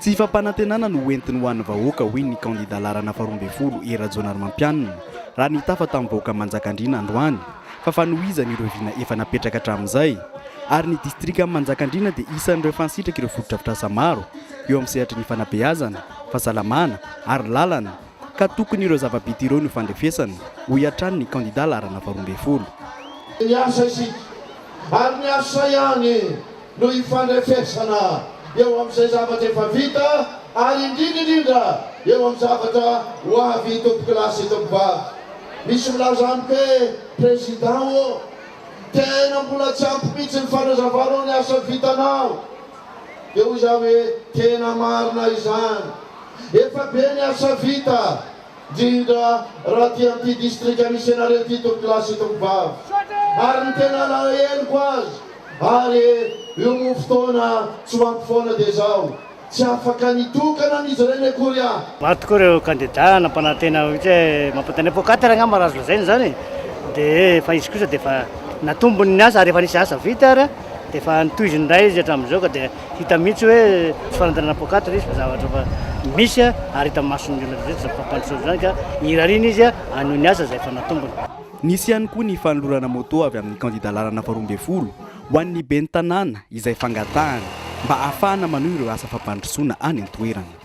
Tsy fampanantenana no hoentiny ho an'ny vahoaka, hoy ny kandida laharana faharoa ambin'ny folo Hery Rajaonarimampianina raha nitafa tamin'ny vahoaka Manjakandriana androany fa fanohizana ireo vina efa napetraka hatramin'izay ary ny distrikan'i Manjakandriana dia isan'ireo efa nisitraka ireo fotodrafitrasa maro eo amin'ny sehatry ny fanabeazana, fahasalamana ary lalana ka tokony ireo zava-bita ireo no fandrefesana, hoy hatrany ny kandida laharana faharoa ambin'ny folo. Ny asa isika ary ny asa ihany no ifandrefesana eo amin'izay zavatra efa vita ary indrindra indrindra eo amin'ny zavatra ho avy tompokolahy sy tompovavy. Misy milaza amiko hoe Président ô, tena mbola tsy ampy mihitsy ny fanazavanao ny asa vitanao. Dia hoy izaho hoe tena marina izany. Efa be ny asa vita. Indrindra raha aty amin'ity distrika misy anareo ity tompokolahy sy tompovavy. Ary ny tena alaheloko aza, ary io moa fotoana tsy ho ampy foana dia izao, tsy afaka nitokana an'izy ireny akory aho. Maro tokoa ireo kandida nampanantena mihitsy hoe mampantena poakaty ary angamba raha azo lazaina izany e! Dia fa izy kosa dia efa natombony ny asa ary efa nisy asa vita ary dia efa notohiziny indray izy hatramin'izao ka dia Hita mihitsy hoe tsy fanantenana poakaty ilay izy fa zavatra efa misy ary hita mason'ny olona rehetra izany fampandrosoana izany ka irariana izy hanohy ny asa izay efa natombony. Nisy ihany koa ny fanolorana moto avy amin'ny kandida laharana faharoa ambin'ny folo ho an'ny ben'ny tanàna izay fangatahana mba hahafahana manohy ireo asa fampandrosoana any an-toerana.